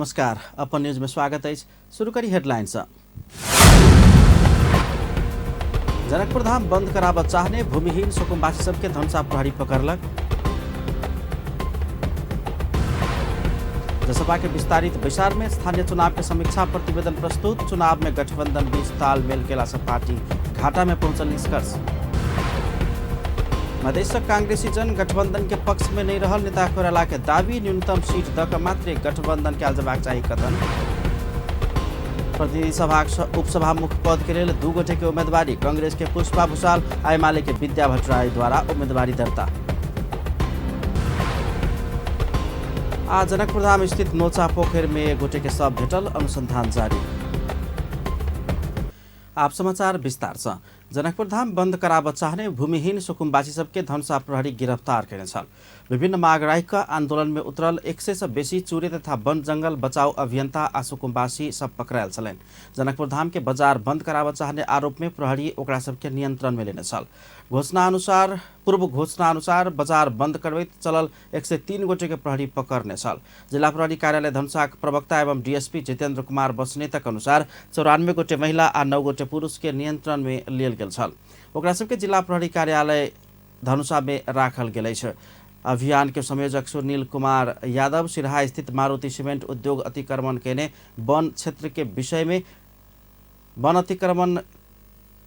नमस्कार, अपन न्यूज में स्वागत अछि। शुरू करी हेडलाइन से। जनकपुर धाम बंद कराबऽ चाहने भूमिहीन सुकुम्बासी सबके धनुषा प्रहरी पकड़लक। जसपा के विस्तारित बैसार में स्थानीय चुनाव के समीक्षा प्रतिवेदन प्रस्तुत। चुनाव में गठबंधन बीच तालमेल केला से पार्टी घाटा में पहुंचल निष्कर्ष। मधेशक कांग्रेसी जन गठबंधन के पक्ष में नहीं रहल नेता कोइराला के दावी। न्यूनतम सीट द के मात्रे गठबंधन कयल जबाक चाही कथन। प्रतिनिधि सभा उपसभामुख पद के लेल 2 गोटे के उम्मीदवारी। कांग्रेस के पुष्पा भूषाल आ एमाले के विद्या भट्टराई द्वारा उम्मीदवारी दर्ता। आ जनकपुरधाम स्थित नोचा पोखर में एक गोटे के शव भेटल, अनुसंधान जारी। आप समाचार विस्तार से। जनकपुर धाम बंद कराबऽ चाहने भूमिहीन सुकुम्बासी सबके धनुषा प्रहरी गिरफ्तार केने छल। विभिन्न माग राखि कऽ आंदोलन में उतरल 100 से बेसी चूरे तथा वन जंगल बचाओ अभियंता आ सुकुम्बासी सब पकड़ायल छलनि। जनकपुर धाम के बाजार बंद कराबऽ चाहने आरोप में प्रहरी ओकरा सबके नियंत्रण में लेने छल। पूर्व घोषणा अनुसार बाजार बंद करबैत चलल 103 गोटे के प्रहरी पकड़ने छल। जिला प्रहरी कार्यालय धनुषाक प्रवक्ता एवं डीएसपी जितेंद्र कुमार बस्नेतक अनुसार 94 गोटे महिला आ 9 गोटे पुरुष के नियंत्रण में लेल गेल छल। ओकरा सबके जिला प्रहरी कार्यालय धनुषा में राखल गेल अछि। अभियान के संयोजक सुनील कुमार यादव सिरहा स्थित मारुति सीमेंट उद्योग अतिक्रमण केने वन क्षेत्र के विषय में वन अतिक्रमण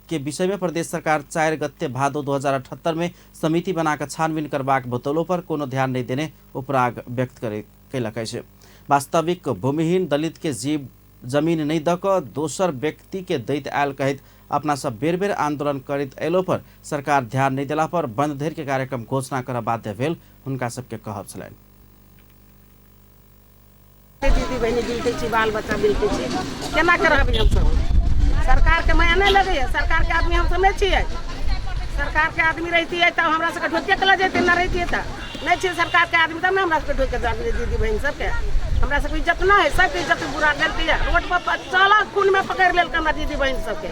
के विषय में प्रदेश सरकार 4 गते भादो 2078 में समिति बनाकर छानबीन करबाक बतौलो पर कोनो ध्यान नहीं देने उपराग व्यक्त कयलक अछि। वास्तविक भूमिहीन दलित के जीव जमीन नहीं दऽ कऽ दोसर व्यक्ति के दैत आयल कहैत अपना सब बेर बेर आंदोलन करैत अयलो पर सरकार ध्यान नहीं देला पर बंद धरि के कार्यक्रम घोषणा करऽ बाध्य भेल हुनका सबके कहब छलनि। दीदी बहिनी बिलकै छी, बाल बच्चा बिलकै छी, केना के रहबै हमसब? सरकारके माया नहि लगैए। सरकारके आदमी हमसब नहि छियै। सरकारके आदमी रहितियै तब हमरा सबके ढोके के लऽ जैतै, नहि रहितियै तऽ नहि छियै सरकारके आदमी तब ने हमरा सबके ढोके जाबै। दीदी बहिन सबके हमरा सबके इज्जत नहि है, सबके इज्जत बुरा लेलकै। रोड पर चलऽ खूनमे पकड़ि लेलकै हमरा दीदी बहिन सबके।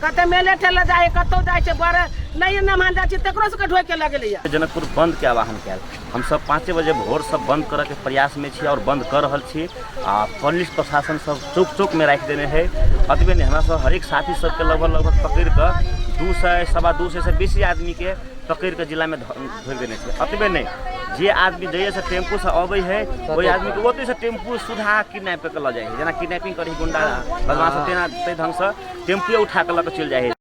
कतऽ मेले ठेले जाइ है, कतहु जाइ छै, बड़ नहि नमान जाइ छै तकरो सबके ढोके लऽ गेलैए। जनकपुर बंद के आह्वान कयल। हमसब 5 बजे भोर सब बंद करऽ के प्रयास में छी और बंद कर रहल छी। आ पुलिस प्रशासन सब चौक चौक में राखि देने है। अतबे नहीं, हमरा सब हरेक साथी सबके लगभग लगभग पकड़ कऽ 200 225 से बेसी आदमी के पकड़ कऽ जिला में धरि देने छै। अतबे नहीं, जे आदमी जइए से टेम्पू से अबै है ओहि आदमी के ओतहि से टेम्पू सुधा किडनैप कऽ के लऽ जाइ है। जेना किडनैपिंग करै है गुंडा बदमाश सब, तेना ताहि ढंग से टेम्पुए उठा कऽ लऽ कऽ चलि जाइ है।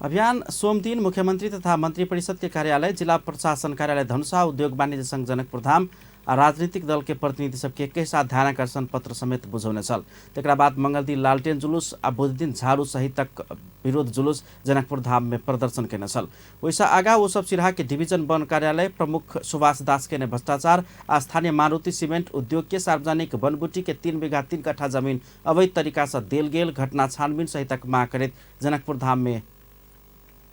अभियान सोमदिन मुख्यमंत्री तथा मंत्रिपरिषद के कार्यालय, जिला प्रशासन कार्यालय धनुषा, उद्योग वाणिज्य संघ जनकपुर धाम आ राजनीतिक दल के प्रतिनिधि सबके एकै साथ ध्यानाकर्षण पत्र समेत बुझौने छल। तकरा बाद मंगलदिन लालटेन जुलूस आ बुधदिन झाड़ू सहितक विरोध जुलूस जनकपुर धाम में प्रदर्शन केने छल। ओहिसँ आगा ओ सब सिरहा के डिवीजन वन कार्यालय प्रमुख सुभाष दास केने भ्रष्टाचार आ स्थानीय मारुति सीमेंट उद्योग के सार्वजनिक वनबूटी के 3 बीघा 3 कट्ठा जमीन अवैध तरीका से देल गेल घटना छानबीन सहितक मांग करैत जनकपुर धाम में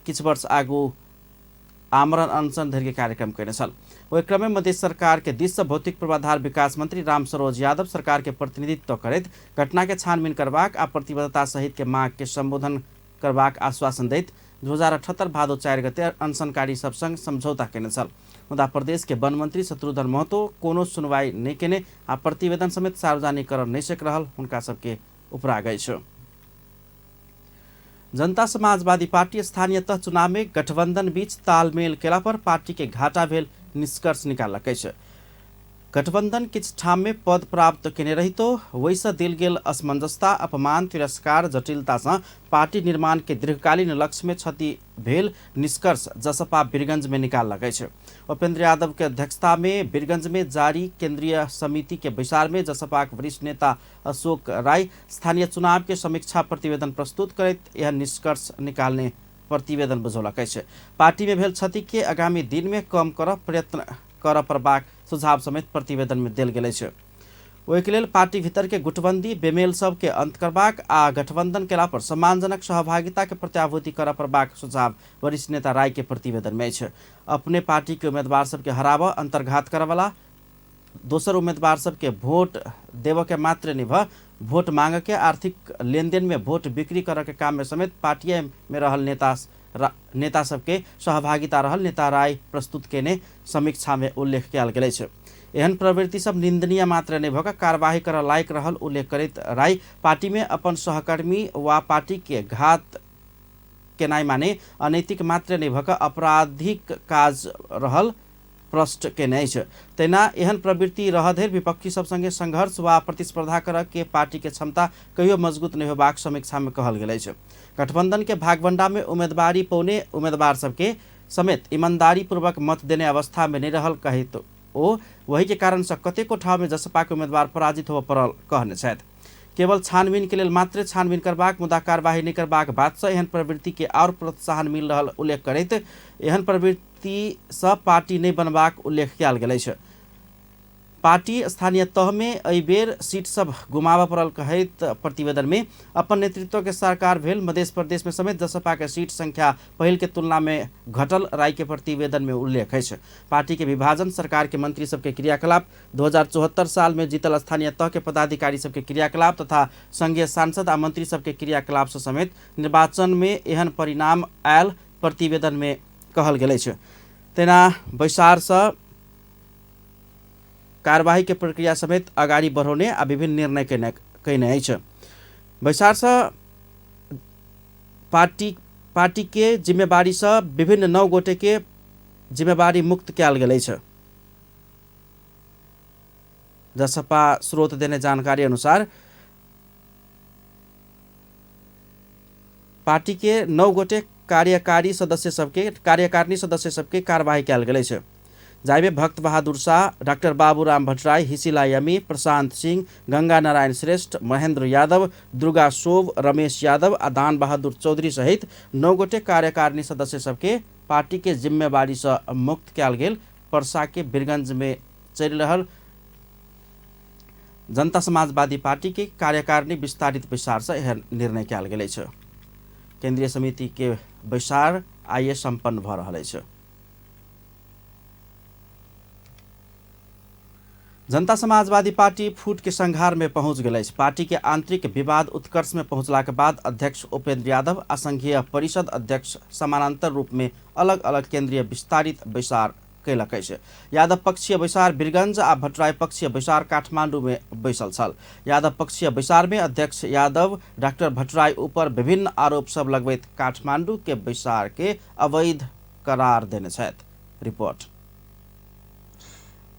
किछु वर्ष आगू आमरण अनशन धरि के कार्यक्रम केने छल। ओहि क्रम में मध्य सरकार के दिस से भौतिक पूर्वाधार विकास मंत्री राम सरोज यादव सरकार के प्रतिनिधित्व करैत घटना के छानबीन करबाक आ प्रतिबद्धता सहित के मांग के संबोधन करबाक आश्वासन दैत 2078 भादो 4 गते अनशनकारी सब संग समझौता केने छल। मुदा प्रदेश के वन मंत्री शत्रुघ्न महतो कोनो सुनवाई नहि केने आ प्रतिवेदन समेत सार्वजनिकरण नहि सक रहल हुनका सबके उपराग अछि। जनता समाजवादी पार्टी स्थानीय तह चुनाव में गठबंधन बीच तालमेल केला पर पार्टी के घाटा भेल निष्कर्ष निकाललक अछि। गठबंधन किछु ठाम में पद प्राप्त केने रहितो ओहिसँ देल गेल असमंजसता, अपमान, तिरस्कार, जटिलता सँ पार्टी निर्माण के दीर्घकालीन लक्ष्य में क्षति भेल निष्कर्ष जसपा वीरगंज में निकाललक अछि। उपेंद्र यादव के अध्यक्षता में वीरगंज में जारी केंद्रीय समिति के बैसार में जसपाक वरिष्ठ नेता अशोक राय स्थानीय चुनाव के समीक्षा प्रतिवेदन प्रस्तुत करैत यह निष्कर्ष निकालने प्रतिवेदन बुझौलक अछि। पार्टी में भेल क्षति के आगामी दिन में कम करऽ प्रयत्न करऽ पड़बाक सुझाव समेत प्रतिवेदन में देल गेल अछि। ओहिके लेल पार्टी भीतर के गुटबंदी बेमेल सब के अंत करबाक आ गठबंधन केला पर सम्मानजनक सहभागिता के प्रत्याभूति करऽ पड़बाक सुझाव वरिष्ठ नेता राय के प्रतिवेदन में अछि। अपने पार्टी के उम्मीदवार सबके हराबऽ, अंतर्घात करऽवला दोसर उम्मीदवार सबके वोट देबऽ के मात्र नहि भऽ वोट मांग के आर्थिक लेनदेन में वोट बिक्री करऽ के काम में समेत पार्टी में रहल नेता सबके सहभागिता रहल नेता राय प्रस्तुत केने समीक्षा में उल्लेख कयल गेल अछि। एहन प्रवृत्ति सब निंदनीय मात्र नहि भऽ कऽ कार्यवाही करऽ लायक रहल उल्लेख करैत राय पार्टी में अपन सहकर्मी वा पार्टी के घात केनाइ माने अनैतिक मात्र नहि भऽ कऽ आपराधिक काज रहल प्रष्ट केने अछि। तहिना एहन प्रवृत्ति रहऽ धरि विपक्षी सब संगे संघर्ष वा प्रतिस्पर्धा करऽ के पार्टी के क्षमता कहियो मजबूत नहि होबाक समीक्षा में कहल गेल अछि। गठबंधन के भागवंडा में उम्मीदवारी पौने उम्मीदवार सबके समेत ईमानदारी पूर्वक मत देने अवस्था में नहि रहल कहैत ओ वही के कारण से कतेको ठाउँ में जसपा के उम्मीदवार पराजित होबय पड़ल कहने छथि। केवल छानबीन के लेल मात्रे छानबीन करबाक मुदा कार्यवाही नहि करबाक बात से एहन प्रवृत्ति के और प्रोत्साहन मिल रहल उल्लेख करैत एहन प्रवृत्ति से पार्टी नहि बनबाक उल्लेख कयल गेल अछि। पार्टी स्थानीय तह में एहि बेर सीट सब गुमाबऽ पड़ल कहैत प्रतिवेदन में अपन नेतृत्व के सरकार भेल मध्य प्रदेश में समेत जसपा के सीट संख्या पहिल के तुलना में घटल राय के प्रतिवेदन में उल्लेख अछि। पार्टी के विभाजन, सरकार के मंत्री सबके क्रियाकलाप, 2074 साल में जीतल स्थानीय तह के पदाधिकारी सबके क्रियाकलाप तथा संघीय सांसद आ मंत्री सबके क्रियाकलाप से समेत निर्वाचन में एहन परिणाम आयल प्रतिवेदन में कहल गेल अछि। तेना बैसार से कार्यवाही के प्रक्रिया समेत अगाडि बढ़ौने आ विभिन्न निर्णय कयने अछि। बैसार से पार्टी के जिम्मेवारी से विभिन्न 9 गोटे के जिम्मेवारी मुक्त कयल गेल अछि। जसपा स्रोत देने जानकारी अनुसार पार्टी के 9 गोटे कार्यकारी सदस्य सबके कार्यकारिणी सदस्य सबके कार्यवाही कयल गेल अछि। जाहिमे भक्त बहादुर शाह, डाक्टर बाबूराम भट्टराई, हिसिला यमी, प्रशांत सिंह, गंगा नारायण श्रेष्ठ, महेंद्र यादव, दुर्गा सोव, रमेश यादव आ दान बहादुर चौधरी सहित 9 गोटे कार्यकारिणी सदस्य सबके पार्टी के जिम्मेवारी से मुक्त कयल गेल। परसा के बीरगंज में चलि रहल जनता समाजवादी पार्टी के कार्यकारिणी विस्तारित बैसार से एहन निर्णय कयल गेल अछि। केंद्रीय समिति के बैसार आइए संपन्न भऽ रहल अछि। जनता समाजवादी पार्टी फूट के संघार में पहुंच गेल अछि। पार्टी के आंतरिक विवाद उत्कर्ष में पहुंचला के बाद अध्यक्ष उपेंद्र यादव आ संघीय परिषद अध्यक्ष समानांतर रूप में अलग अलग केंद्रीय विस्तारित बैसार कयलक अछि। यादव पक्षीय बैसार बीरगंज आ भट्टराई पक्षीय बैसार काठमांडू में बैसल छल। यादव पक्षीय बैसार में अध्यक्ष यादव डाक्टर भट्टराई ऊपर विभिन्न आरोप सब लगबैत काठमांडू के बैसार के अवैध करार देने छथि। रिपोर्ट।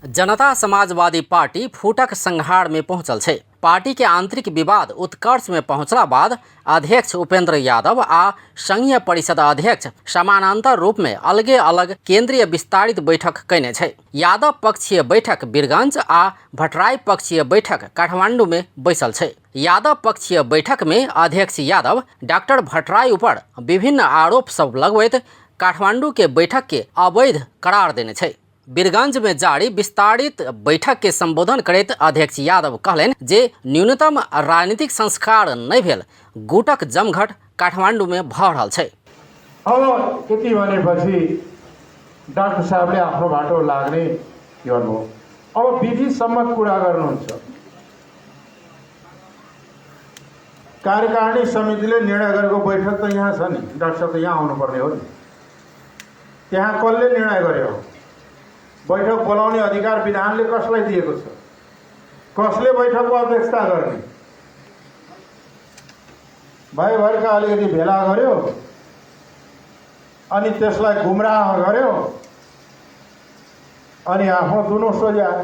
जनता समाजवादी पार्टी फूटक संहार में पहुंचल छै। पार्टी के आंतरिक विवाद उत्कर्ष में पहुंचला बाद अध्यक्ष उपेंद्र यादव आ संघीय परिषद अध्यक्ष समानांतर रूप में अलगे अलग केंद्रीय विस्तारित बैठक कयने छै। यादव पक्षीय बैठक बीरगंज आ भट्टराई पक्षीय बैठक काठमांडू में बैसल छै। यादव पक्षीय बैठक में अध्यक्ष यादव डॉक्टर भट्टराई ऊपर विभिन्न आरोप सब लगबैत काठमांडू के बैठक के अवैध करार देने छै। बीरगंज में जारी विस्तारित बैठक के संबोधन करैत अध्यक्ष यादव कहलनि जे न्यूनतम राजनीतिक संस्कार नहि भेल गुटक जमघट काठमांडू में भऽ रहल छै। अब यति भनेपछि डाक्टर साहबले आफ्नो बाटो लाग्ने गर्नुभयो। अब विधिसम्मत कुरा गर्नुहुन्छ। कार्यकारिणी समितिले निर्णय गरेको बैठक त यहाँ छ नि, डाक्टर साहब त यहाँ आउनुपर्ने हो नि। त्यहाँ कसले निर्णय गर्यो? बैठक बोलाउने अधिकार विधानले कसलाई दिएको छ? कसले बैठकको अध्यक्षता गर्ने? भाइभरका अलिकति भेला गर्यो अनि त्यसलाई गुमराह गर्यो अनि आफ्नो दुनो सोझ्यायो।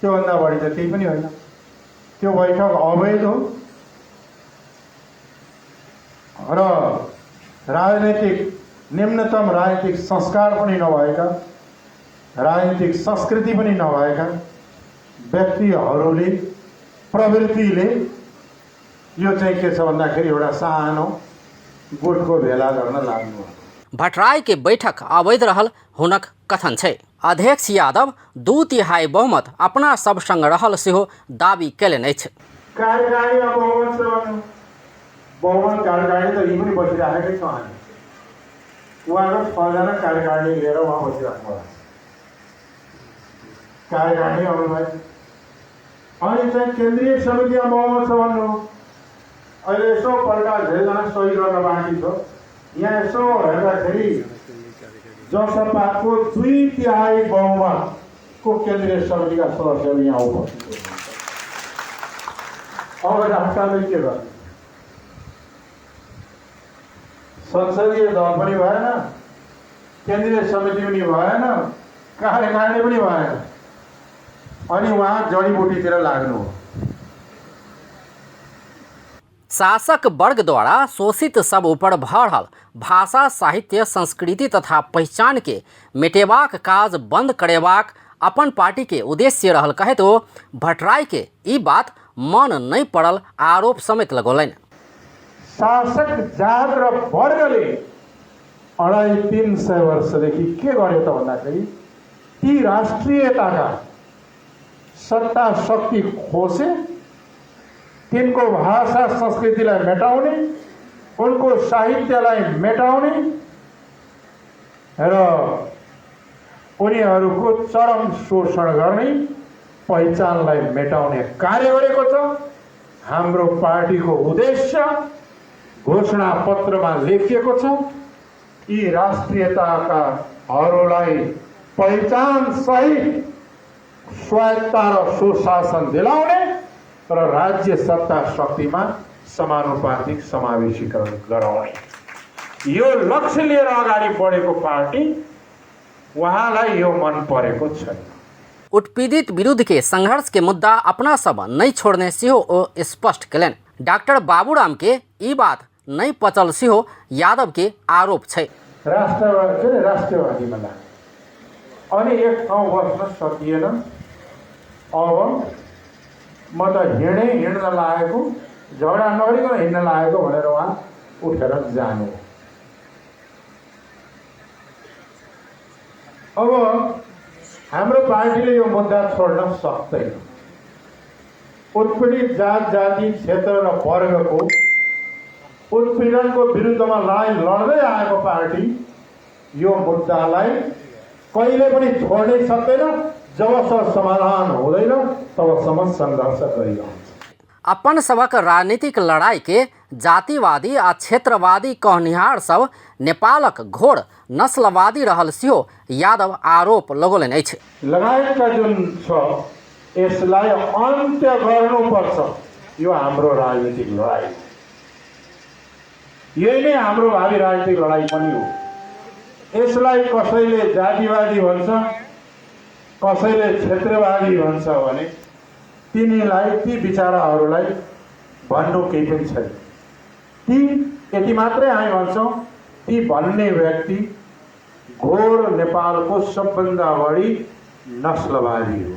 त्योभन्दा बढी त केही पनि होइन। त्यो बैठक अवैध हो र राजनीतिक न्यूनतम राजनीतिक संस्कार पनि नभएका, राजनीतिक संस्कृति पनि नभएका व्यक्तिहरूले प्रवृत्तिले यो चाहिँ के छ भन्दाखेरि एउटा सानो गुटको भेला गर्न लाग्नु। भट्टराई के बैठक अवैध रहल हुनक कथन छै। अध्यक्ष यादव 2/3 बहुमत अपना सब संग रहल सेहो दावी कयलनि अछि। कार्यकारिणीमा बहुमत छ भन्नु, बहुमत कार्यकारिणी त यी पनि बसिराखेकै छौँ हामी। उहाँको 6 कार्यकारिणी लिएर उहाँ बसिराख्नु भएको छ। कार्यकारिणी आउनुभयो। अनि चाहिँ केन्द्रीय समितिमा बहुमत छ भन्नु। अहिले यसो पल्टा धेरैजना सही गर्न बाँकी छ। यहाँ यसो हेर्दाखेरि जसपाको 2/3 बहुमत को केन्द्रीय समितिका सदस्यहरू यहाँ उपस्थित हुनुहुन्छ। अब डाक्टर साहबले के गर्ने? संसदीय दल पनि भएन, केन्द्रीय समिति पनि भएन, कार्यकारिणी पनि भएन, अनि उहाँ जडीबुटीतिर लाग्नु हो। शासक वर्गद्वारा शोषित सब ऊपर भऽ रहल भाषा, साहित्य, संस्कृति तथा पहिचान के मेटेबाक काज बंद करेबाक अपन पार्टी के उद्देश्य रहल कहैत ओ भट्टराई के ई बात मन नहीं पड़ल आरोप समेत लगौलनि। शासक जात र वर्गले 250-300 वर्षदेखि के गर्यो त भन्दाखेरि ती राष्ट्रियताका सत्ता शक्ति खोसे, तिनको भाषा संस्कृतिलाई मेटाउने, उनको साहित्यलाई मेटाउने र उनीहरूको चरम शोषण गर्ने, पहिचानलाई मेटाउने कार्य गरेको छ। हाम्रो पार्टीको उद्देश्य घोषणा पत्रमा लेखिएको छ, यी राष्ट्रियताकाहरूलाई पहिचान सहित स्वायत्तता र सुशासन दिलाउने र राज्य सत्ता शक्तिमा समानुपातिक समावेशीकरण गराउने, यो लक्ष्य लिएर अगाडि बढेको पार्टी उहाँलाई यो मन परेको छैन। उत्पीड़ित विरुद्ध के संघर्ष के मुद्दा अपना सब नहीं छोड़ने सेहो ओ स्पष्ट कयलनि। डॉक्टर बाबूराम के ई बात नहीं पचल सेहो यादव के आरोप छै। राष्ट्रवाद के अरे राष्ट्रवादीमा लाग्यो, अनि एक ठाउँ बस्न सकिएन। अब म त हिँडे हिँड्न लागेको, झगडा नगरिकन हिँड्न लागेको भनेर उहाँ उठेर जानु। अब हाम्रो पार्टीले यो मुद्दा छोड्न सक्दैन। उत्पीडित जात जाति क्षेत्र र वर्गको उत्पीडनको विरुद्धमा लडाइँ लड्दै आएको पार्टी यो मुद्दालाई कहिले पनि छोड्नै सक्दैन। जबसम्म समाधान हुँदैन तबसम्म सङ्घर्ष गरिरहन्छ। अपन सबक राजनीतिक लड़ाई के जातिवादी आ क्षेत्रवादी कहनिहार सब नेपालक घोर नस्लवादी रहल सेहो यादव आरोप लगौलनि अछि। लगायतका जुन छ यसलाई अन्त्य गर्नुपर्छ। यो हाम्रो राजनीतिक लडाइँ, यही नै हाम्रो भावी राजनीतिक लडाइँ पनि हो। यसलाई कसैले जातिवादी भन्छ, कसैले क्षेत्रवादी भन्छ भने तिनीलाई, ती बिचराहरूलाई भन्नु केही पनि छैन। ती यति मात्रै हामी भन्छौँ, ती भन्ने व्यक्ति घोर नेपालको सबभन्दा बढी नस्लवादी हो।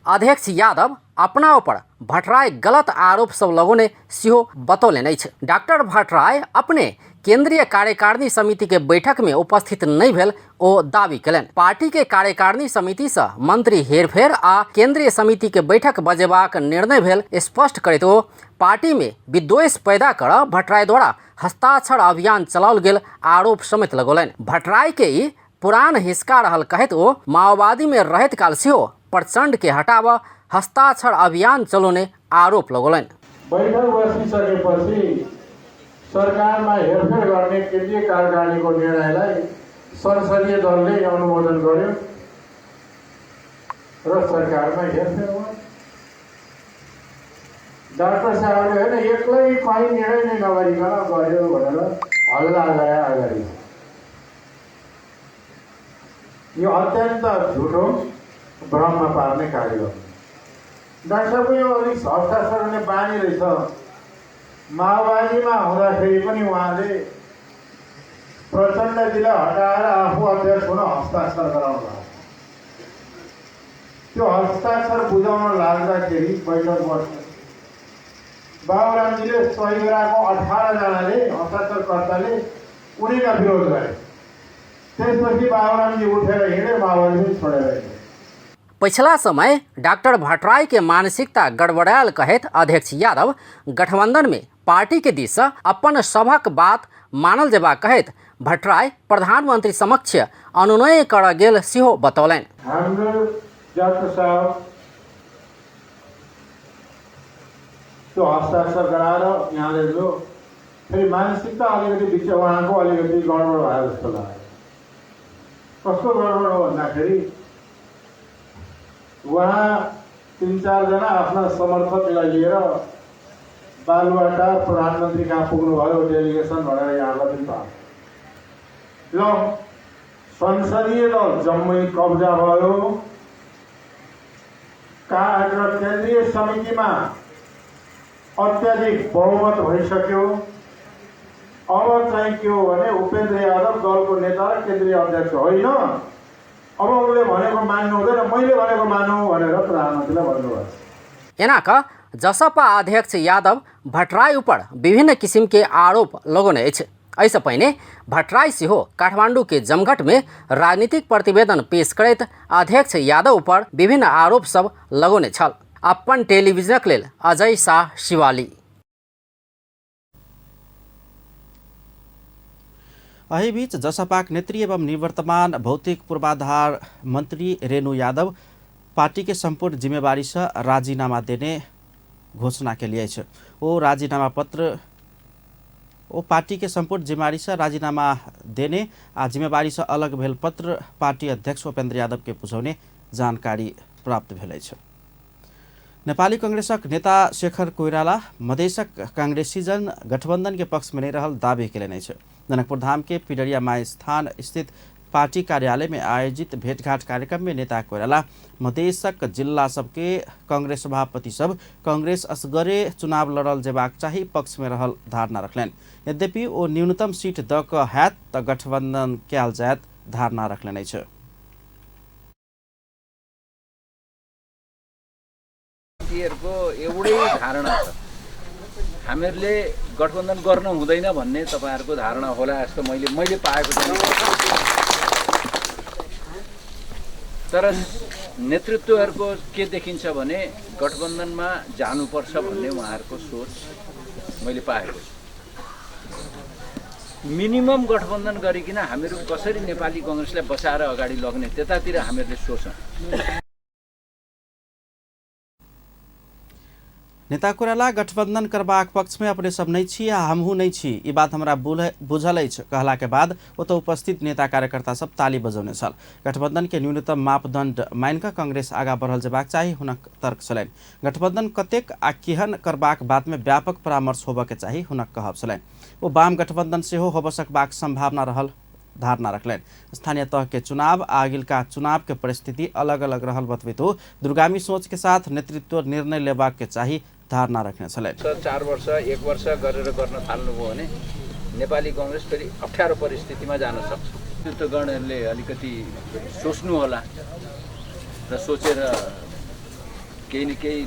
अध्यक्ष यादव अपना ऊपर भट्टराई गलत आरोप सब लगौने सेहो बतौलनि अछि। डॉक्टर भट्टराई अपने केंद्रीय कार्यकारिणी समिति के बैठक में उपस्थित नहीं भेल ओ दावी कयलनि। पार्टी के कार्यकारिणी समिति से मंत्री हेरफेर आ केंद्रीय समिति के बैठक बजेबाक निर्णय भेल स्पष्ट करैत ओ पार्टी में विद्वेष पैदा कर भट्टराई द्वारा हस्ताक्षर अभियान चलाओल गेल आरोप समेत लगौलनि। भट्टराई के ई पुरान हिसका रहल कहैत ओ माओवादी में रहैत काल सेहो प्रचंड के हटाव हस्ताक्षर अभियान चलाउने आरोप लगौलनि। बैठक बसिसकेपछि सरकारमा हेरफेर गर्ने केन्द्रीय कार्यकारिणीको निर्णयलाई संसदीय दलले अनुमोदन गर्यो र सरकारमा हेरफेर भयो। डाक्टर साहबले होइन एक्लै कहीँ निर्णय नै नगरिकन गर्यो भनेर हल्ला गए अगाडि। यो अत्यन्त झुटो भ्रममा पार्ने कार्य हो। डाक्टर साहबको यो अलिक हस्ताक्षर गर्ने बानी रहेछ। माओवादीमा हुँदाखेरि पनि उहाँले प्रचण्डजीलाई हटाएर आफू अध्यक्ष हुन हस्ताक्षर गराउनु भएको। त्यो हस्ताक्षर बुझाउन लाग्दाखेरि बैठक बस्छ, बाबुरामजीले सही गराएको 18 जनाले हस्ताक्षरकर्ताले उनीका विरोध गरे। त्यसपछि बाबुरामजी उठेर हिँडे, माओवादी पनि छोडेर हिँडे। पछिला समय डॉक्टर भट्टराई के मानसिकता गड़बड़ायल कहैत अध्यक्ष यादव गठबंधन में पार्टी के दिस अपन सभक बात मानल जेबाक कहैत भट्टराई प्रधानमंत्री समक्ष अनुनय कर गेल सेहो बतौलनि। हाम्रो डाक्टर साहब त्यो हस्ताक्षर गराएर यहाँले जो फेरि मानसिकता अलिकति बिच उहाँको अलिकति गडबड भयो जस्तो लाग्यो। कस्तो गडबड हो भन्दाखेरि उहाँ 3-4 जना आफ्ना समर्थकलाई लिएर बालुवाटार प्रधानमन्त्री कहाँ पुग्नुभयो डेलिगेसन भनेर यहाँलाई पनि थाहा। ल, संसदीय दल जम्मै कब्जा भयो। र केन्द्रीय समितिमा अत्याधिक बहुमत भइसक्यो। अब चाहिँ के हो भने उपेन्द्र यादव दलको नेता र केन्द्रीय अध्यक्ष होइन, अब उनले भनेको मान्नु हुँदैन, मैले भनेको मानौ भनेर प्रधानमन्त्रीलाई भन्नुभयो। एना क जसपा अध्यक्ष यादव भट्टराई ऊपर विभिन्न किसिम के आरोप लगौने अछि। एहिसँ पहिने भट्टराई सेहो काठमांडू के जमघट में राजनीतिक प्रतिवेदन पेश करैत अध्यक्ष यादव पर विभिन्न आरोप सब लगौने छल। अपन टेलीविजनक लेल अजय शाह शिवाली। एहि बीच जसपाक नेत्री एवं निवर्तमान भौतिक पूर्वाधार मंत्री रेणु यादव पार्टी के सम्पूर्ण जिम्मेवारी से राजीनामा देने घोषणा के लिए अछि। ओ राजीनामा पत्र ओ पार्टी के सम्पूर्ण जिम्मेवारी से राजीनामा देने आ जिम्मेवारी से अलग भेल पत्र पार्टी अध्यक्ष उपेंद्र यादव के बुझौने जानकारी प्राप्त भेल अछि। नेपाली कांग्रेसक नेता शेखर कोइराला मधेशक कांग्रेसीजन गठबंधन के पक्ष में नहीं रहल दावी केलनि अछि। जनकपुर धाम के पिडरिया माई स्थान स्थित पार्टी कार्यालय में आयोजित भेंटघाट कार्यक्रम में नेता कोइराला मधेशक जिला सबके कांग्रेस सभापति सब कांग्रेस असगरे चुनाव लड़ल जेबाक चाही पक्ष में रहल धारणा रखलनि। यद्यपि ओ न्यूनतम सीट the क हैत त गठबंधन कयल जायत धारणा रखलनि अछि। पार्टीहरूको एउटै धारणा छ, हामीहरूले गठबन्धन गर्नु हुँदैन भन्ने तपाईँहरूको धारणा होला जस्तो मैले पाएको छु। तर नेतृत्वहरूको के देखिन्छ भने गठबन्धनमा जानुपर्छ भन्ने उहाँहरूको सोच मैले पाएको छु। मिनिमम गठबन्धन गरिकन हामीहरू कसरी नेपाली कङ्ग्रेसलाई बचाएर अगाडि लग्ने त्यतातिर हामीहरूले सोच्छौँ। नेता कोइराला गठबंधन करबाक पक्ष में अपने सब नहीं छी आ हमहू नहीं छी, ई बात हमरा बुझल अछि कहला के बाद ओतऽ उपस्थित नेता कार्यकर्ता सब ताली बजौने छल। गठबंधन के न्यूनतम मापदंड मानि कऽ कांग्रेस आगा बढ़ल जेबाक चाही हुनक तर्क छलनि। गठबंधन कतेक आ केहन करबाक बात में व्यापक परामर्श होबऽ के चाही हुनक कहब छलनि। ओ वाम गठबंधन सेहो होबऽ सकबाक संभावना रहल धारणा रखलनि। स्थानीय तह के चुनाव आ अगिलका चुनाव के परिस्थिति अलग अलग रहल बतबैत ओ दूरगामी सोच के साथ नेतृत्व निर्णय लेबाक के चाही धारणा रखने छलनि। 4 वर्ष 1 वर्ष गरेर गर्न थाल्नुभयो भने नेपाली कङ्ग्रेस फेरि अप्ठ्यारो परिस्थितिमा जान सक्छ। नेतृत्वगणहरूले अलिकति सोच्नु होला र सोचेर केही न केही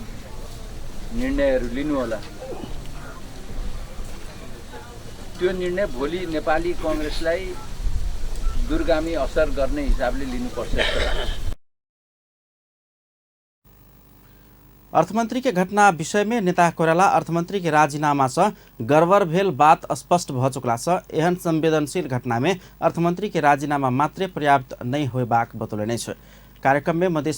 निर्णयहरू लिनु होला। त्यो निर्णय भोलि नेपाली कङ्ग्रेसलाई दूरगामी असर गर्ने हिसाबले लिनुपर्छ जस्तो लाग्छ। अर्थमंत्री के घटना विषय में नेता कोइराला अर्थमंत्री के राजीनामा से गड़बड़ भेल बात स्पष्ट भ चुकला से एहन संवेदनशील घटना में अर्थमंत्री के राजीनामा मात्रे पर्याप्त नहीं होबाक बतौलनि अछि। कार्यक्रम में मध्य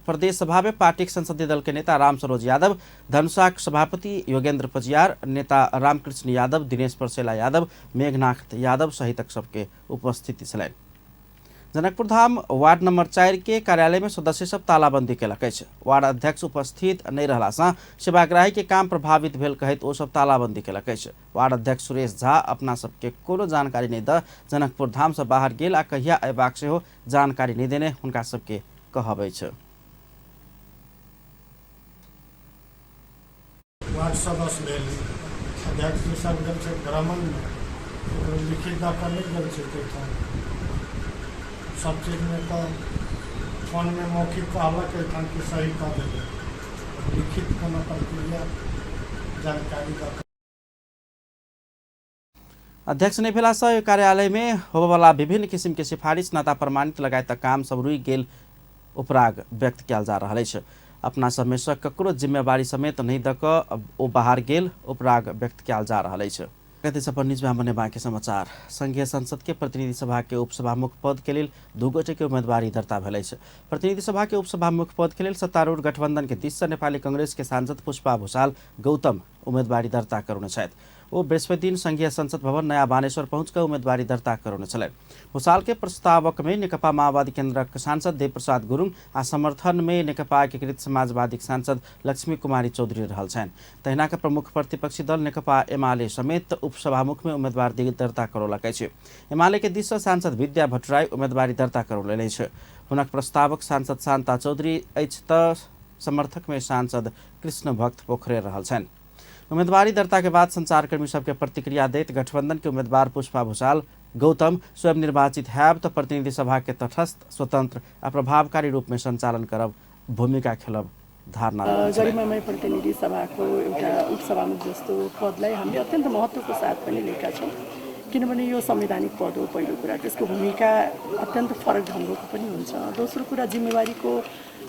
प्रदेश सभा में पार्टी संसदीय दल के नेता राम सरोज यादव, धनुषाक सभापति योगेंद्र पजियार, नेता रामकृष्ण यादव, दिनेश परसेला यादव, मेघनाथ यादव सहितक सबके उपस्थिति छलनि। जनकपुर धाम वार्ड नंबर 4 के कार्यालय में सदस्य सब तालाबंदी केलक अछि। वार्ड अध्यक्ष उपस्थित नहीं रहला से सेवाग्राही के काम प्रभावित भेल कहैत ओ सब तालाबंदी केलक अछि। वार्ड अध्यक्ष सुरेश झा अपना सबके कोनो जानकारी नहीं the Janakpur धाम से बाहर गेल आ कहिया अयबाक सेहो जानकारी नहीं देने हुनका सबके कहब अछि। वार्ड सदस्य भेल अध्यक्ष सब गेल छै भ्रमण में, लिखित दऽ कऽ नहि गेल छै सब चीजमे तऽ फोनमे मौखिक कहलक एहिठाम कि सही कऽ देबै, लिखित कोनो प्रक्रिया जानकारी दऽ। अध्यक्ष नहि भेला से कार्यालय में होबयवला विभिन्न किसिम के सिफारिश नाता प्रमाणित लगायत काम सब रुकि गेल उपराग व्यक्त कयल जा रहल अछि। अपना सबमे सँ ककरो जिम्मेवारी समेत नहि दऽ कऽ ओ बाहर गेल उपराग व्यक्त कयल जा रहल अछि। अपन न्यूज में बने बाकी समाचार। संघीय संसद के प्रतिनिधि सभा के उपसभामुख पद के लेल 2 गोटे के उम्मीदवारी दर्ता भेल अछि। प्रतिनिधि सभा के उपसभामुख पद के लेल सत्तारूढ़ गठबंधन के दिस से नेपाली कांग्रेस के सांसद पुष्पा भूषाल गौतम उम्मीदवारी दर्ता करौने छथि। ओ बृहस्पति दिन संघीय संसद भवन नयाँ बानेश्वर पहुँच कऽ उम्मेदवारी दर्ता करौने छलनि। भूषाल के प्रस्तावक में नेकपा माओवादी केन्द्रक सांसद देवप्रसाद गुरुङ आ समर्थन में नेकपा एकीकृत समाजवादी सांसद लक्ष्मी कुमारी चौधरी रहल छनि। तहिना के प्रमुख प्रतिपक्षी दल नेकपा एमाले समेत उपसभामुख में उम्मेदवारी दर्ता करौलक अछि। एमाले के दिस सँ सांसद विद्या भट्टराई उम्मेदवारी दर्ता करौलनि अछि। हुनक प्रस्तावक सांसद शान्ता चौधरी अछि त समर्थक में सांसद कृष्ण भक्त पोखरेल रहल छनि। उम्मीदवारी दर्ता के बाद संचारकर्मी सबके प्रतिक्रिया दैत गठबंधन के उम्मीदवार पुष्पा भूषाल गौतम स्वयं निर्वाचित हैब त प्रतिनिधि सभा के तटस्थ, स्वतंत्र आ प्रभावकारी रूप में संचालन करब भूमिका खेलब धारणा। गरिमामय प्रतिनिधि सभाको एउटा उपसभामुख जस्तो पदलाई हामीले अत्यन्त महत्त्वको साथ पनि लिएका छौँ, किनभने यो संवैधानिक पद हो। पहिलो कुरा त्यसको भूमिका अत्यन्त फरक ढङ्गको पनि हुन्छ। दोस्रो कुरा जिम्मेवारीको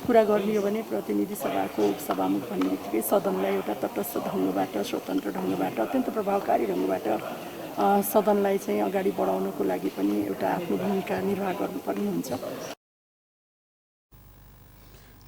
कुरा गर्ने हो भने प्रतिनिधि सभाको उपसभामुख भन्ने बित्तिकै सदनलाई एउटा तटस्थ ढङ्गबाट, स्वतन्त्र ढङ्गबाट, अत्यन्त प्रभावकारी ढङ्गबाट सदनलाई चाहिँ अगाडि बढाउनको लागि पनि एउटा आफ्नो भूमिका निर्वाह गर्नुपर्ने हुन्छ।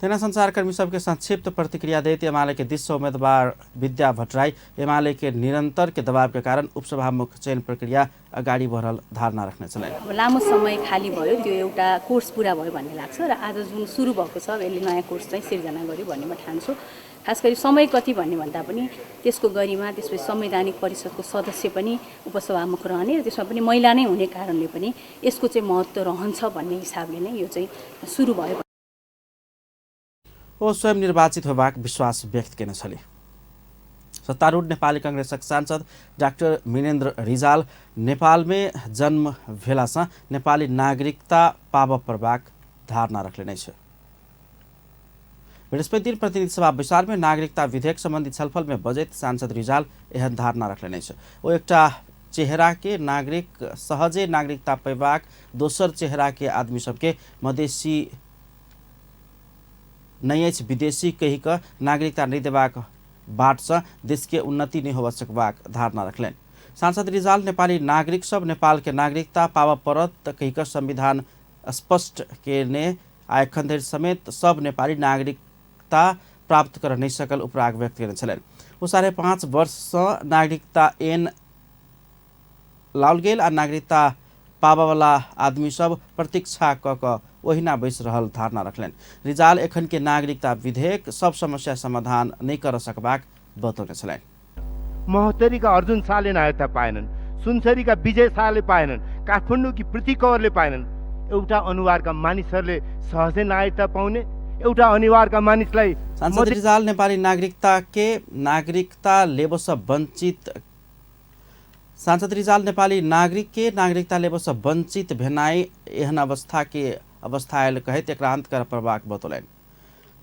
तहिना संचारकर्मी सबके संक्षिप्त प्रतिक्रिया दैत एमाले के दिस उम्मीदवार विद्या भट्टराई एमाले के निरंतर के दबाव के कारण उपसभामुख चयन प्रक्रिया अगाडि बढ़ल धारणा रख्ने छलनि। लामो समय खाली भयो, त्यो एउटा कोर्स पुरा भयो भन्ने लाग्छ र आज जुन सुरु भएको छ यसले नयाँ कोर्स चाहिँ सिर्जना गर्यो भन्ने म ठान्छु। खास गरी समय कति भन्ने भन्दा पनि त्यसको गरिमा, त्यसपछि संवैधानिक परिषदको सदस्य पनि उपसभामुख रहने र त्यसमा पनि महिला नै हुने कारणले पनि यसको चाहिँ महत्त्व रहन्छ भन्ने हिसाबले नै यो चाहिँ सुरु भयो। ओ स्वयं निर्वाचित होबाक विश्वास व्यक्त केने छली। सत्तारूढ़ नेपाली कांग्रेसक सांसद डाक्टर मिनेन्द्र रिजाल नेपाल में जन्म भेलासँ नेपाली नागरिकता पाब पर्बाक धारणा रखलेने छ। बृहस्पति दिन प्रतिनिधि सभा बैसार में नागरिकता विधेयक संबंधी छलफल में बजैत सांसद रिजाल एहन धारणा रखलेने छ। ओ एकटा चेहरा के नागरिक सहजे नागरिकता पेबाक दोसर चेहरा के आदमी सबके मधेसी नहीं अछि विदेशी कहि कऽ नागरिकता नहि देबाक बाटसँ देश के उन्नति नहि होबऽ सकबाक धारणा रखलनि। सांसद रिजाल नेपाली नागरिक सब नेपाल के नागरिकता पाबऽ पड़त कहि कऽ संविधान स्पष्ट केने आ एखन धरि समेत सब नेपाली नागरिकता प्राप्त कर नहि सकल उपराग व्यक्त केने छलनि। ओ 5.5 वर्षसँ नागरिकता ऐन लाओल गेल आ नागरिकता पाबऽवला आदमी सब प्रतीक्षा कऽ कऽ ओहिना बैस रहल धारणा रखलनि। रिजाल एखन के नागरिकता विधेयक सब समस्या समाधान नहि कर सकबाक बतौने छलनि। महोत्तरीका अर्जुन शाहले नागरिकता पाएनन्, सुनसरीका विजय शाहले पाएनन्, काठमाडौँकी पृथ्वी कंवरले पाएनन्। एउटा अनुहारका मानिसहरूले सहजै नागरिकता पाउने, एउटा अनिवार्यका मानिसलाई। सांसद रिजाल नेपाली नागरिकता के नागरिकता लेबसँ वञ्चित सांसद रिजाल नेपाली नागरिक के नागरिकता लेबसँ वञ्चित भेनाइ एहन अवस्था के अवस्था आयल कहैत एकरा अन्त कर पड़बाक बतौलनि।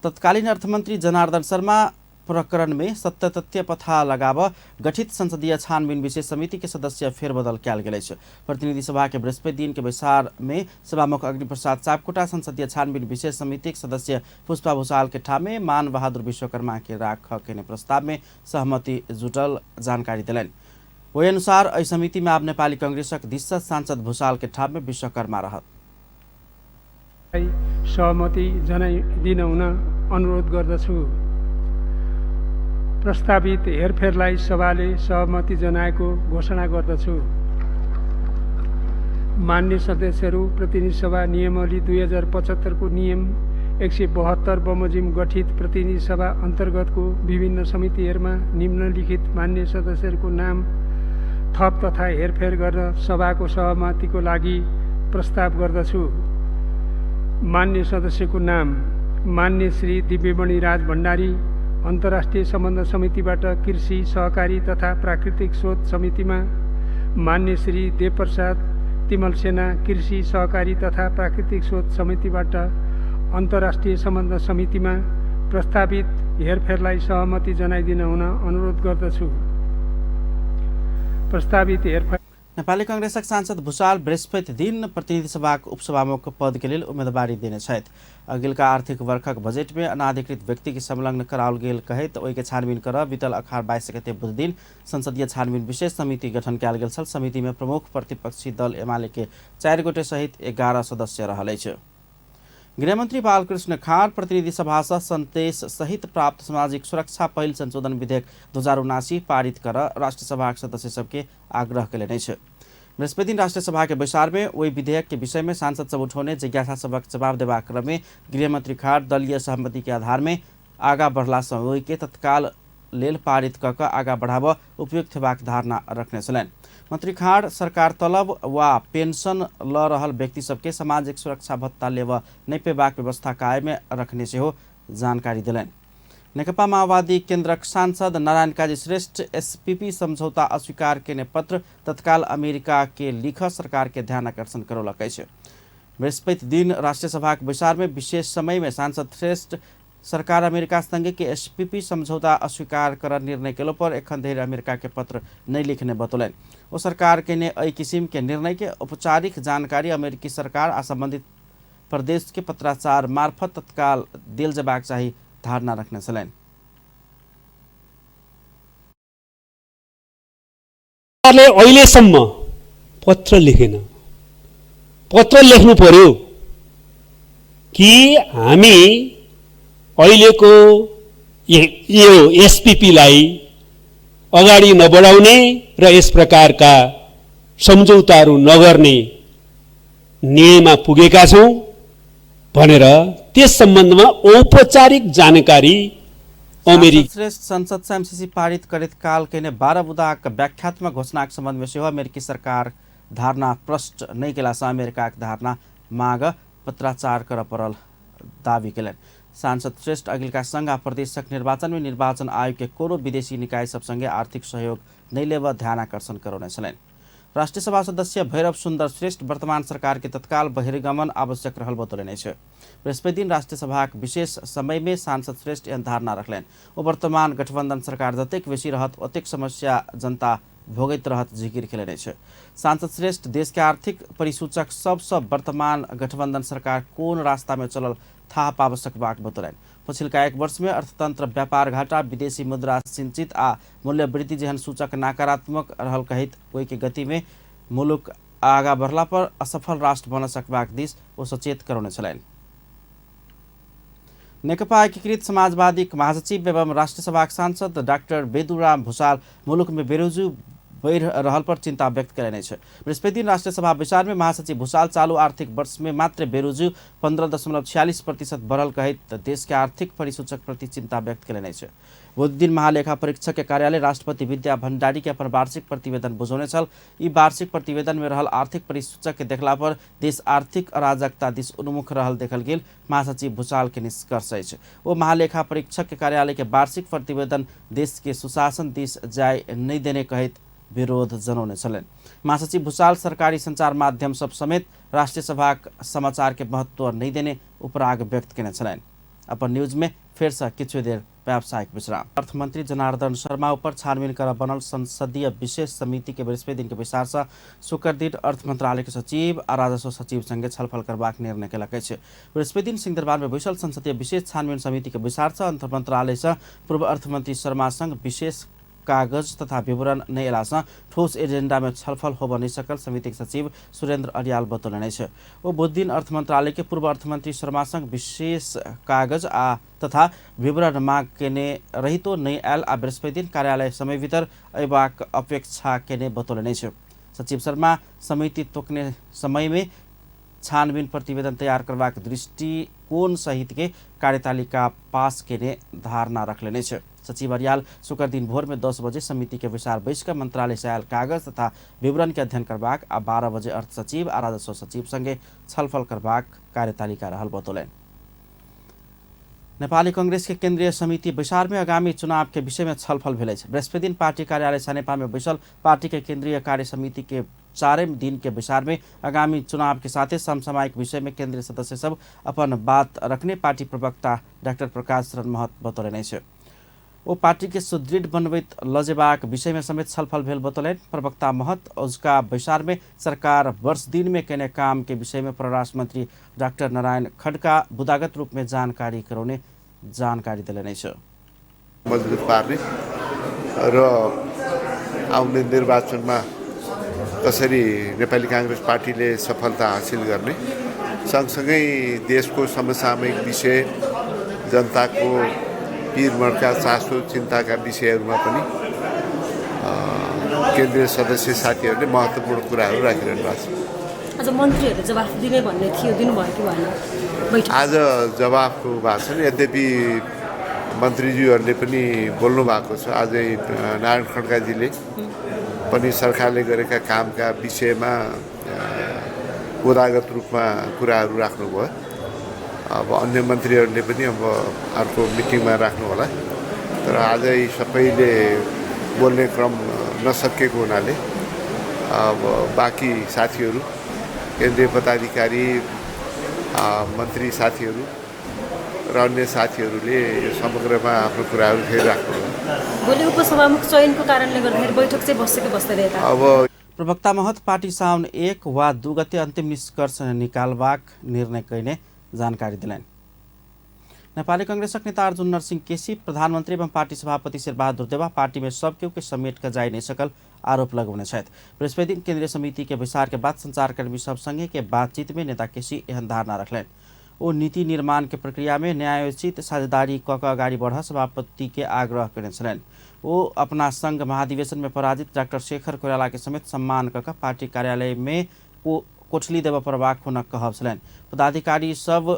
तत्कालीन अर्थमंत्री जनार्दन शर्मा प्रकरण में सत्य तथ्य पता लगाब गठित संसदीय छानबीन विशेष समिति के सदस्य फेरबदल कयल गेल अछि। प्रतिनिधि सभा के बृहस्पति दिन के बैसार में सभामुख अग्निप्रसाद सापकोटा संसदीय छानबीन विशेष समिति के सदस्य पुष्पा भूषाल के ठामे मान बहादुर विश्वकर्मा के राख के प्रस्ताव में सहमति जुटल जानकारी देलनि। ओहि अनुसार एहि समिति में आब नेपाली कांग्रेसक दिस सँ सांसद भूषाल के ठाम में विश्वकर्मा रहत। सहमति जनाइदिन हुन अनुरोध गर्दछु। प्रस्तावित हेरफेरलाई सभाले सहमति जनाएको घोषणा गर्दछु। मान्य सदस्यहरू, प्रतिनिधि सभा नियमावली 2075 को नियम 172 बमोजिम गठित प्रतिनिधि सभा अन्तर्गतको विभिन्न समितिहरूमा निम्नलिखित मान्य सदस्यहरूको नाम थप तथा हेरफेर गर्न सभाको सहमतिको लागि प्रस्ताव गर्दछु। मान्य सदस्यको नाम मान्य श्री दिव्यमणि राज भण्डारी अन्तर्राष्ट्रिय सम्बन्ध समितिबाट कृषि सहकारी तथा प्राकृतिक स्रोत समितिमा, मान्य श्री देवप्रसाद तिमलसेना कृषि सहकारी तथा प्राकृतिक स्रोत समितिबाट अन्तर्राष्ट्रिय सम्बन्ध समितिमा प्रस्तावित हेरफेरलाई सहमति जनाइदिन हुन अनुरोध गर्दछु। प्रस्तावित हेरफेर। नेपाली कांग्रेसक सांसद भूषाल बृहस्पति दिन प्रतिनिधि सभाक उपसभामुख पद के लेल उम्मेदवारी देने छथि। अगिलका आर्थिक वर्षक बजेट में अनाधिकृत व्यक्ति के संलग्न कराओल गेल कहैत ओहि के छानबीन कर बीतल अखार 22 गते बुध दिन संसदीय छानबीन विशेष समिति गठन कयल गेल छल। समिति में प्रमुख प्रतिपक्षी दल एमाले के 4 गोटे सहित 11 सदस्य रहल अछि। गृहमन्त्री बालकृष्ण खाँड प्रतिनिधि सभासँ सन्देश सहित प्राप्त सामाजिक सुरक्षा पहिल संशोधन विधेयक 2079 पारित कर राष्ट्रिय सभाक सदस्य सबके आग्रह कयलनि अछि। बृहस्पति दिन राष्ट्रिय सभा के बैसार में ओहि विधेयक के विषय में सांसद सब उठौने जिज्ञासा सबक जवाब देबाक क्रम में गृहमंत्री खाँड दलीय सहमति के आधार में आगा बढ़ला सँ ओहि के तत्काल लेल पारित कऽ कऽ आगा बढ़ाबऽ उपयुक्त हेबाक धारणा रखने छलनि। मंत्री खाँड सरकार तलब वा पेंशन लऽ रहल व्यक्ति सबके सामाजिक सुरक्षा भत्ता लेबऽ नहि पेबाक व्यवस्था कायम रखने सेहो जानकारी देलनि। नेकपा माओवादी केन्द्रक सांसद नारायण काजी श्रेष्ठ एसपीपी समझौता अस्वीकार केने पत्र तत्काल अमेरिका के लिख सरकार के ध्यान आकर्षण करौलक अछि। बृहस्पति दिन राष्ट्रिय सभाक बैसार में विशेष समय में सांसद श्रेष्ठ सरकार अमेरिका संगे के एसपीपी समझौता अस्वीकार कर निर्णय केलो पर एखन धरि अमेरिका के पत्र नहीं लिखने बतौलनि। ओ सरकार के ने एहि किसिम के निर्णय के औपचारिक जानकारी अमेरिकी सरकार आ संबंधित प्रदेश के पत्राचार मार्फत तत्काल देल जेबाक चाही धारणा रखने छलनि। सरकारले अहिलेसम्म पत्र लेखेन। पत्र लेख्नु पर्यो कि हामी अहिलेको यो एसपीपीलाई अगाडि नबढाउने र यस प्रकारका सम्झौताहरू नगर्ने निर्णयमा पुगेका छौँ भनेर त्यस सम्बन्धमा औपचारिक जानकारी अमेरिका। श्रेष्ठ संसद से एमसीसी पारित करैत काल केने 12 बुँदाक व्याख्यात्मक घोषणाक संबंध में सेहो अमेरिकी सरकार धारणा प्रष्ट नहि केलासँ अमेरिकाक धारणा माग पत्राचार करऽ पड़ल दावी केलनि। सांसद श्रेष्ठ अगिलका संघ आ प्रदेशक निर्वाचन में निर्वाचन आयोग के कोनो विदेशी निकाय सब संगे आर्थिक सहयोग नहि लेबऽ ध्यान आकर्षण करौने छलनि। राष्ट्रिय सभा सदस्य भैरव सुन्दर श्रेष्ठ वर्तमान सरकार के तत्काल बहिर्गमन आवश्यक रहल बतौलनि अछि। बृहस्पति दिन राष्ट्रिय सभाक विशेष समय में सांसद श्रेष्ठ एहन धारणा रखलनि। ओ वर्तमान गठबंधन सरकार जतेक बेसी रहत ओतेक समस्या जनता भोगैत रहत जिकिर केलनि अछि। सांसद श्रेष्ठ देश के आर्थिक परिसूचक सबसँ वर्तमान गठबंधन सरकार कोन रास्ता में चलल थाह पाबऽ सकबाक बतौलनि। पछिलका एक वर्ष में अर्थतंत्र व्यापार घाटा, विदेशी मुद्रा सिंचित आ मूल्य वृद्धि जेहन सूचक नकारात्मक रहल कहैत ओहि के गति में मुलुक आगा बढ़ला पर असफल राष्ट्र बन सकबाक दिस ओ सचेत करौने छलनि। नेकपा एकीकृत समाजवादी महासचिव एवं राष्ट्रिय सभाक सांसद डाक्टर बेदुराम भूषाल मुलुक में बेरोजगारी बढ़ि रहल पर चिंता व्यक्त कयलनि अछि। बृहस्पति दिन राष्ट्रिय सभा बैसार में महासचिव भूषाल चालू आर्थिक वर्ष में मात्र बेरोजगारी 15.46% बढ़ल कहैत देश के आर्थिक परिसूचक प्रति चिंता व्यक्त कयलनि अछि। बुध दिन महालेखा परीक्षक के कार्यालय राष्ट्रपति विद्या भण्डारी के अपन वार्षिक प्रतिवेदन बुझौने छल। ई वार्षिक प्रतिवेदन में रहल आर्थिक परिसूचक के देखला पर देश आर्थिक अराजकता दिस उन्मुख रहल देखल गेल महासचिव भूषाल के निष्कर्ष अछि। ओ महालेखा परीक्षक के कार्यालय के वार्षिक प्रतिवेदन देश के सुशासन दिस जाय नहि देने कहैत विरोध जनौने छलनि। महासचिव भूषाल सरकारी संचार माध्यम सब समेत राष्ट्रिय सभाक समाचार के महत्व नहि देने उपराग व्यक्त केने छलनि। अपन न्यूज में फेर से किछु देर व्यावसायिक विश्राम। अर्थमंत्री जनार्दन शर्मा ऊपर छानबीन कर बनल संसदीय विशेष समिति के बृहस्पति दिन के बैसार से शुक्र दिन अर्थ मंत्रालय के सचिव आ राजस्व सचिव संगे छलफल करबाक निर्णय केलक अछि। बृहस्पति दिन सिंहदरबार में बैसल संसदीय विशेष छानबीन समिति के बैसार से अर्थ मंत्रालय से पूर्व अर्थमंत्री शर्मा संग विशेष कागज तथा विवरण नहि अयलासँ ठोस एजेंडा में छलफल होबऽ नहि सकल समिति के सचिव सुरेंद्र अर्याल बतौलनि अछि। ओ बुधदिन अर्थ मंत्रालय के पूर्व अर्थमंत्री शर्मा संग विशेष कागज आ तथा विवरण माग केने रहितो नहि आयल आ बृहस्पति दिन कार्यालय समय भीतर अयबाक अपेक्षा केने बतौलनि अछि। सचिव शर्मा समिति तोकने समय में छानबीन प्रतिवेदन तैयार करबाक दृष्टिकोण सहित के कार्यतालिका पास केने धारणा रखलनि अछि। सचिव अर्याल शुक्र दिन भोर में 10 बजे समिति के बैसार बैस कऽ मंत्रालय से आयल कागज तथा विवरण के अध्ययन करबाक आ 12 बजे अर्थ सचिव आ राजस्व सचिव संगे छलफल करबाक कार्यतालिका रहल बतौलनि। नेपाली कांग्रेस के केंद्रीय समिति बैसार में आगामी चुनाव के विषय में छलफल भेल अछि। बृहस्पति दिन पार्टी कार्यालय सनेपा में बैसल पार्टी के केंद्रीय कार्य समिति के चारिम दिन के बैसार में आगामी चुनाव के साथे समसामयिक विषय में केंद्रीय सदस्य सब अपन बात रखने पार्टी प्रवक्ता डाक्टर प्रकाश शरण महत बतौलनि अछि। ओ पार्टी के सुदृढ़ बनबैत लजेबाक विषय में समेत छलफल भेल बतौलनि। प्रवक्ता महत औजका बैसार में सरकार वर्ष दिन में केने काम के विषय में परराष्ट्र मंत्री डाक्टर नारायण खड्का बुदागत रूप में जानकारी करौने जानकारी देलनि अछि। मजबुत पार्ने र आउने निर्वाचनमा कसरी नेपाली काङ्ग्रेस पार्टीले सफलता हासिल गर्ने सँगसँगै देशको समसामयिक विषय, जनताको पिरमर्का चासो चिन्ताका विषयहरूमा पनि केन्द्रीय सदस्य साथीहरूले महत्त्वपूर्ण कुराहरू राखिरहनु भएको छ। आज मन्त्रीहरूले जवाफ दिने भन्ने थियो, दिनुभयो कि भएन? आज जवाफ भएको छैन, यद्यपि मन्त्रीज्यूहरूले पनि बोल्नु भएको छ। आजै नारायण खड्काजीले पनि सरकारले गरेका कामका विषयमा गोदागत रूपमा कुराहरू राख्नुभयो। अब अन्य मन्त्रीहरूले पनि अब अर्को मिटिङमा राख्नु होला, तर आजै सबैले बोल्ने क्रम नसकेको हुनाले अब बाँकी साथीहरू, केन्द्रीय पदाधिकारी, मन्त्री साथीहरू र अन्य साथीहरूले यो समग्रमा आफ्नो कुराहरू फेरि राख्नु। भोलि उपसभामुख चयनको कारणले गर्दाखेरि बैठक चाहिँ बसेको बस्दैन। अब प्रवक्ता महत पार्टी साउन 1 वा 2 गते अन्तिम निष्कर्ष निकालबाक निर्णय कइने जानकारी दिलनि। नेपाली कांग्रेसक नेता अर्जुन नरसिंह केसी प्रधानमन्त्री एवं पार्टी सभापति शेरबहादुर देउवा पार्टी में सब केहू के समेट कर जाय नहीं सकल आरोप लगौने छथि। बृहस्पति दिन केंद्रीय समिति के बैसार के बाद संचारकर्मी सब संगे के बातचीत में नेता केसी एहन धारणा रखलनि। ओ नीति निर्माण के प्रक्रिया में न्यायोचित साझेदारी क के अगाडि बढ़ सभापति के आग्रह कयने छलनि। ओ अपना संघ महाधिवेशन में पराजित डाक्टर शेखर कोइराला के समेत सम्मान क पार्टी कार्यालय में कोठली देबय पड़बाक हुनक कहब छलनि। पदाधिकारी सब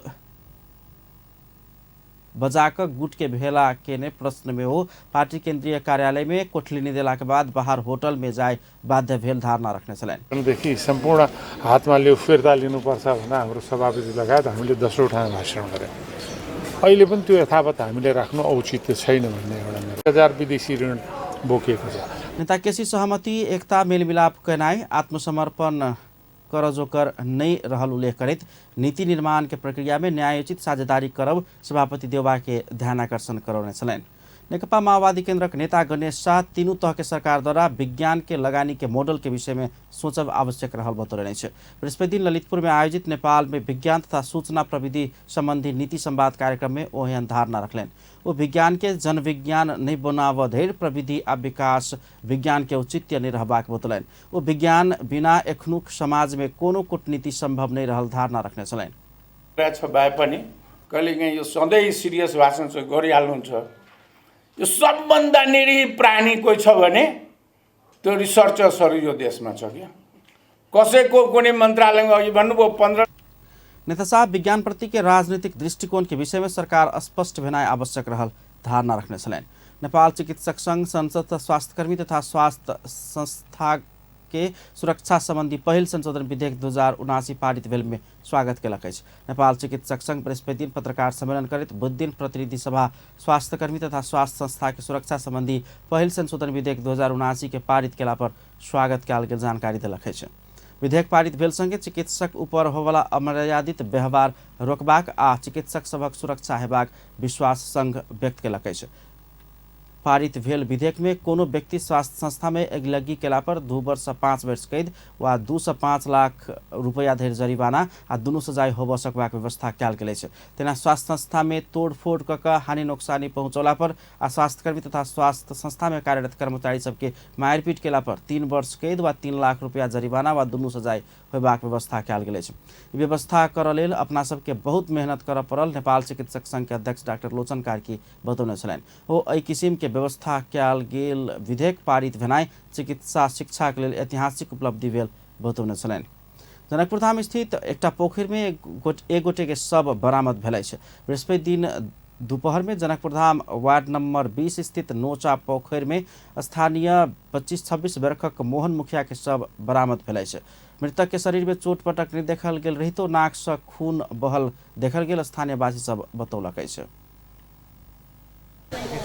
बजाक गुट के भेला केने प्रश्न में हो पार्टी केंद्रीय कार्यालय में कोठली नहीं देला के बाद बाहर होटल में जाए बाध्य भेल धारणा रखने छलनि। देखि सम्पूर्ण हातमा लियो फिर्ता लिनुपर्छ भनेर हाम्रो सभापति लगायत हामीले 10 ठाउँमा भाषण गरे। अहिले पनि त्यो यथावत हामीले राख्नु औचित्य छैन भन्ने एउटा मेरो 1000 विदेशी ऋण बोकिएको छ। नेता केसी सहमति एकता मेलमिलाप केनाइ आत्मसमर्पण करजोकर नहीं रहल उल्लेख करैत नीति निर्माण के प्रक्रिया में न्यायोचित साझेदारी करब सभापति देउवा के ध्यानाकर्षण करौने छलनि। नेकपा माओवादी केंद्रक नेता गणेश शाह तीनू तह के सरकार द्वारा विज्ञान के लगानी के मॉडल के विषय में सोचब आवश्यक रहल बतौलनि अछि। बृहस्पति दिन ललितपुर में आयोजित नेपाल में विज्ञान तथा सूचना प्रविधि संबंधी नीति संवाद कार्यक्रम में ओ एहन धारणा रखलनि। ओ विज्ञान के जनविज्ञान नहीं बनाव धरि प्रविधि आ विकास विज्ञान के औचित्य नहीं रहबाक बतौलनि। ओ विज्ञान बिना एखनुक समाज में कोनो कूटनीति संभव नहीं रहल धारणा रखने छलनि। भए पनि कहिलेकाहीँ यो सधैँ सिरियस भाषण चाहिँ गरिहाल्नुहुन्छ। यो सबभन्दा निरीह प्राणी कोही छ भने त्यो रिसर्चर्सहरू यो देशमा छ क्या। कसैको कुनै मन्त्रालयमा अघि भन्नुभयो 15। नेता साहब विज्ञान प्रति के राजनीतिक दृष्टिकोण के विषय में सरकार स्पष्ट भेनाइ आवश्यक रहल धारणा रखने छलनि। नेपाल चिकित्सक संघ संसद तथा स्वास्थ्यकर्मी तथा स्वास्थ्य संस्था के सुरक्षा संबंधी पहिल संशोधन विधेयक 2079 पारित भेल में स्वागत केलक अछि। नेपाल चिकित्सक संघ बृहस्पति दिन पत्रकार सम्मेलन करैत बुधदिन प्रतिनिधि सभा स्वास्थ्यकर्मी तथा स्वास्थ्य संस्था के सुरक्षा संबंधी पहिल संशोधन विधेयक 2079 के पारित केला पर स्वागत कयल गेल जानकारी देलक अछि। विधेयक पारित भेल संगे चिकित्सक ऊपर होवला अमर्यादित व्यवहार रोकबाक आ चिकित्सक सभक सुरक्षा हेबाक विश्वास संघ व्यक्त केलक अछि। पारित भेल विधेयक में कोनो व्यक्ति स्वास्थ्य संस्था में अगिलग्गी केला पर 2 वर्ष से 5 वर्ष कैद वा 2 से 5 लाख रुपया धरि जरिमाना आ दुनू सजाय होबय सकबाक व्यवस्था कयल गेल अछि। तेना स्वास्थ्य संस्था में तोड़फोड़ क के हानि नोकसानी पहुँचौला पर आ स्वास्थ्यकर्मी तथा स्वास्थ्य संस्था में कार्यरत कर्मचारी सबके मारिपीट केला पर 3 वर्ष कैद वा 3 लाख रुपया जरिमाना वा दुनू सजाय होयबाक व्यवस्था कयल गेल अछि। व्यवस्था करऽ लेल अपना सबके बहुत मेहनत करऽ पड़ल नेपाल चिकित्सक संघ के अध्यक्ष डाक्टर लोचन कार्की बतौने छलनि। ओ एहि किसिम के व्यवस्था कयल गेल विधेयक पारित भेनाइ चिकित्सा शिक्षा के लेल ऐतिहासिक उपलब्धि भेल बतौने छलनि। जनकपुरधाम स्थित एकटा पोखरि में एक गोटे के शव बरामद भेल अछि। बृहस्पति दिन दोपहर में जनकपुरधाम वार्ड नंबर 20 स्थित नोचा पोखरि में स्थानीय 25-26 वर्षक मोहन मुखिया के शव बरामद भेल अछि। मृतक के शरीर में चोट पटक नहीं देखल गेल रहितो नाक से खून बहल देखल गेल स्थानीयवासी सब बतौलक अछि।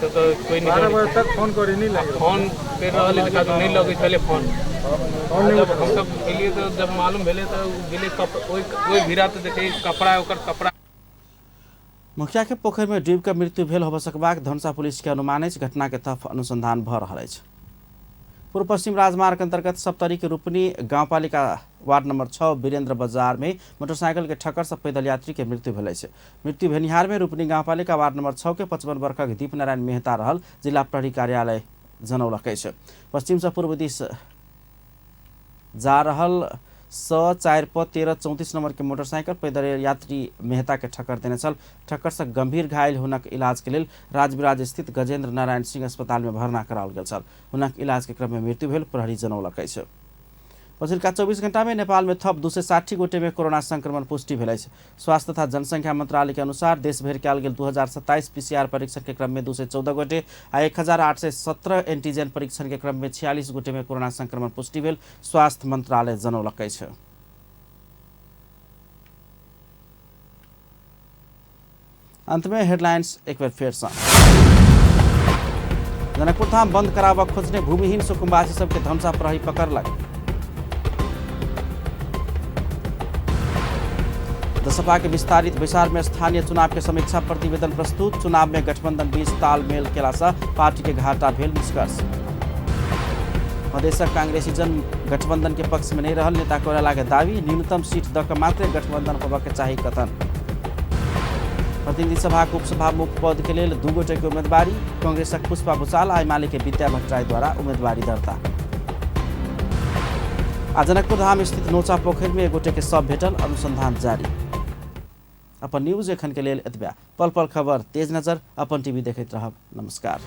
तो कोई नहीं 12 बजे तक फोन करी नहीं लगे, फोन कर रहल है तो नहीं लगे छले फोन। जब हम सब गेलिए तो जब मालूम भेले तो गेले ओइ भीरा तो देखे कपड़ा ओकर कपड़ा। मुखिया के पोखरि में डूबि के मृत्यु भेल होबय सकबाक धनुषा पुलिस के अनुमान अछि। घटना के थप अनुसंधान भ रहल अछि। पूर्व पश्चिम राजमार्ग अंतर्गत सप्तरी के रूपनी गाउँपालिका वार्ड नंबर 6 वीरेंद्र बाजार में मोटरसाइकिल के ठक्कर से पैदल यात्री के मृत्यु भेल अछि। मृत्यु भेनिहार में रूपनी गाउँपालिका वार्ड नंबर 6 के 55 वर्षक दीप नारायण मेहता रहल जिला प्रहरी कार्यालय जनौलक अछि। पश्चिम से पूर्व दिस जा रहल स 4 प 1334 नंबर के मोटरसाइकिल पैदल यात्री मेहता के ठक्कर देने छल। ठक्कर से गंभीर घायल हुनक इलाज के लेल राजविराज स्थित गजेंद्र नारायण सिंह अस्पताल में भर्ना कराओल गेल छल। हुनक इलाज के क्रम में मृत्यु भेल प्रहरी जनौलक अछि। पछिलका 24 घंटा में नेपाल में थप 260 गोटे में कोरोना संक्रमण पुष्टि भेल अछि। स्वास्थ्य तथा जनसंख्या मंत्रालय के अनुसार देशभरि कयल गेल 2027 पीसीआर परीक्षण के क्रम में 214 गोटे आ 1817 एंटीजन परीक्षण के क्रम में 46 गोटे में कोरोना संक्रमण पुष्टि भेल स्वास्थ्य मंत्रालय जनौलक अछि। अंत में हेडलाइंस एक बेर फेर सँ। जनकपुर धाम बंद कराबऽ खोजने भूमिहीन सुकुम्बासी सबके धनुषा प्रहरी पकड़लक। दसपा के विस्तारित बैसार में स्थानीय चुनाव के समीक्षा प्रतिवेदन प्रस्तुत। चुनाव में गठबंधन बीच तालमेल केला से पार्टी के घाटा भेल निष्कर्ष। मधेशक कांग्रेसी जन गठबंधन के पक्ष में नहीं रहल नेता कोइराला के दावी, न्यूनतम सीट दऽ के मात्र गठबंधन होबऽ के चाही कथन। प्रतिनिधि सभा के उपसभामुख पद के लेल 2 गोटे के उम्मीदवारी, कांग्रेसक पुष्पा भूषाल आ एमाले के विद्या भट्टराई द्वारा उम्मीदवारी दर्ता। आ जनकपुर धाम स्थित नोचा पोखरि में एक गोटे के शव भेटल, अनुसंधान जारी। अपन न्यूज एखन के लेल एतबे। पल पल खबर, तेज नजर, अपन टीवी देखैत रहब। नमस्कार।